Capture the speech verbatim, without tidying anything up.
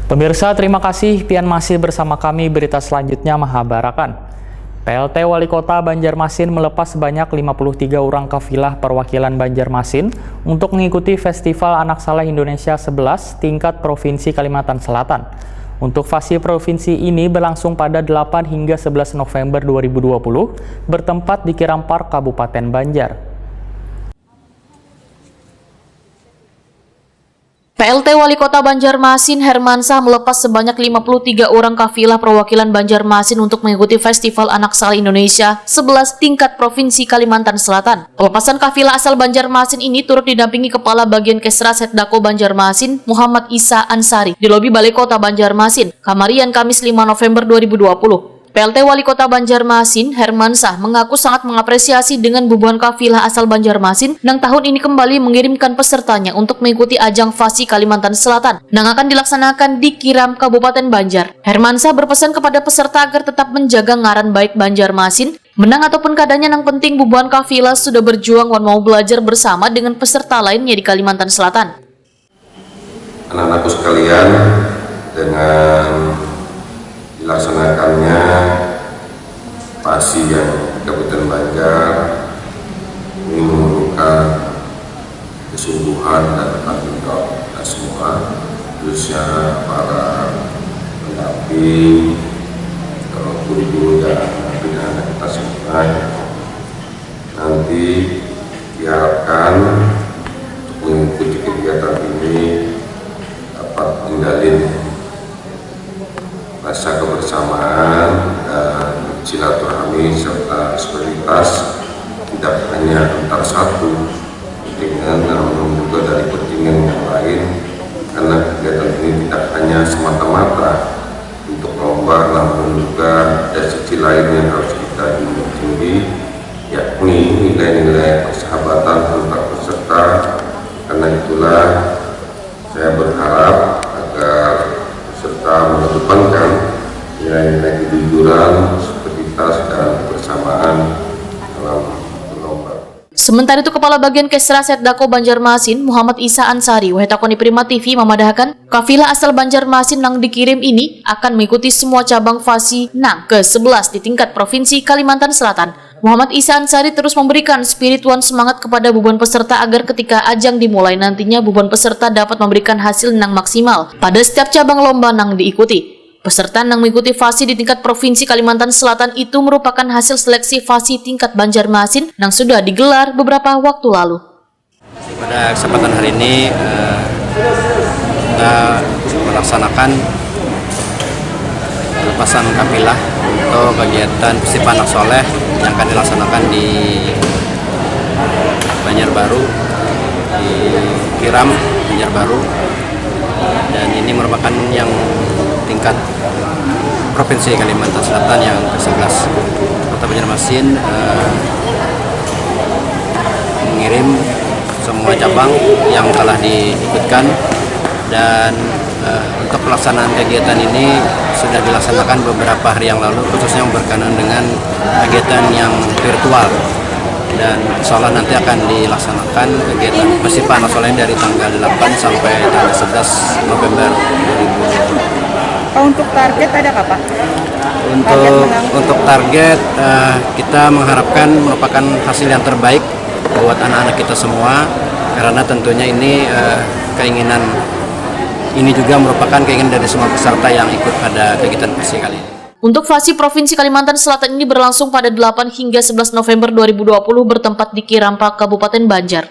Pemirsa, terima kasih pian masih bersama kami. Berita selanjutnya mahabarakan. P L T Wali Kota Banjarmasin melepas sebanyak lima puluh tiga orang kafilah perwakilan Banjarmasin untuk mengikuti Festival Anak Saleh Indonesia sebelas tingkat Provinsi Kalimantan Selatan. Untuk fasi provinsi ini berlangsung pada delapan hingga sebelas November dua ribu dua puluh, bertempat di Kiram Park, Kabupaten Banjar. P L T Wali Kota Banjarmasin, Hermansah, melepas sebanyak lima puluh tiga orang kafilah perwakilan Banjarmasin untuk mengikuti Festival Anak Saleh Indonesia sebelas tingkat Provinsi Kalimantan Selatan. Pelepasan kafilah asal Banjarmasin ini turut didampingi Kepala Bagian Kesra Setdako Banjarmasin, Muhammad Isa Ansari, di lobi Balai Kota Banjarmasin, kamarian Kamis lima November dua ribu dua puluh. P L T Wali Kota Banjarmasin, Hermansah, mengaku sangat mengapresiasi dengan bubuhan kafilah asal Banjarmasin nang tahun ini kembali mengirimkan pesertanya untuk mengikuti ajang fasi Kalimantan Selatan nang akan dilaksanakan di Kiram, Kabupaten Banjar. Hermansah berpesan kepada peserta agar tetap menjaga ngaran baik Banjarmasin, menang ataupun kadanya, nang penting bubuhan kafilah sudah berjuang wan mau belajar bersama dengan peserta lainnya di Kalimantan Selatan. Anak-anakku sekalian, dengan dilaksanakannya fasi yang di Kabupaten Banjar ini memerlukan kesungguhan dan tanggung jawab kita semua, khususnya para pendamping, eh, guru-guru dan pimpinan kita semua. Nanti diharapkan untuk mengikuti kegiatan ini dapat menjalin rasa kebersamaan dan silaturahmi serta solidaritas, tidak hanya antar satu kontingen namun juga dari kontingen yang lain, karena kegiatan ini tidak hanya semata-mata untuk lomba namun juga ada sisi lain yang harus kita junjung tinggi, yakni nilai-nilai persahabatan antar peserta. Karena itulah saya berharap agar peserta mengedepankan nilai-nilai kejujuran, soliditas, dan kebersamaan dalam berlomba. Sementara itu, Kepala Bagian Kesra Setdako Banjarmasin, Muhammad Isa Ansari, wahetakoni Prima T V mamadahakan, kafilah asal Banjarmasin nang dikirim ini akan mengikuti semua cabang fasi nang ke sebelas di tingkat Provinsi Kalimantan Selatan. Muhammad Isa Ansari terus memberikan spirit wan semangat kepada bubuhan peserta agar ketika ajang dimulai nantinya bubuhan peserta dapat memberikan hasil nang maksimal pada setiap cabang lomba nang diikuti. Peserta nang mengikuti fasi di tingkat Provinsi Kalimantan Selatan itu merupakan hasil seleksi fasi tingkat Banjarmasin nang sudah digelar beberapa waktu lalu. Pada kesempatan hari ini, eh, kita melaksanakan pelepasan kafilah untuk kegiatan Festival Anak Soleh yang akan dilaksanakan di Banjarbaru, di Kiram, Banjarbaru. Dan ini merupakan yang tingkat Provinsi Kalimantan Selatan yang ke sebelas. Kota Banjarmasin, eh, mengirim semua cabang yang telah diikutkan, dan, eh, untuk pelaksanaan kegiatan ini sudah dilaksanakan beberapa hari yang lalu, khususnya berkenaan dengan kegiatan yang virtual, dan insya Allah nanti akan dilaksanakan kegiatan Festival Anak Soleh dari tanggal delapan sampai tanggal sebelas November dua ribu dua puluh. Oh, untuk target ada apa? Untuk untuk target, eh, kita mengharapkan merupakan hasil yang terbaik buat anak-anak kita semua, karena tentunya ini, eh, keinginan ini juga merupakan keinginan dari semua peserta yang ikut pada kegiatan fasi kali ini. Untuk fasi Provinsi Kalimantan Selatan ini berlangsung pada delapan hingga sebelas November dua ribu dua puluh bertempat di Kiram Park, Kabupaten Banjar.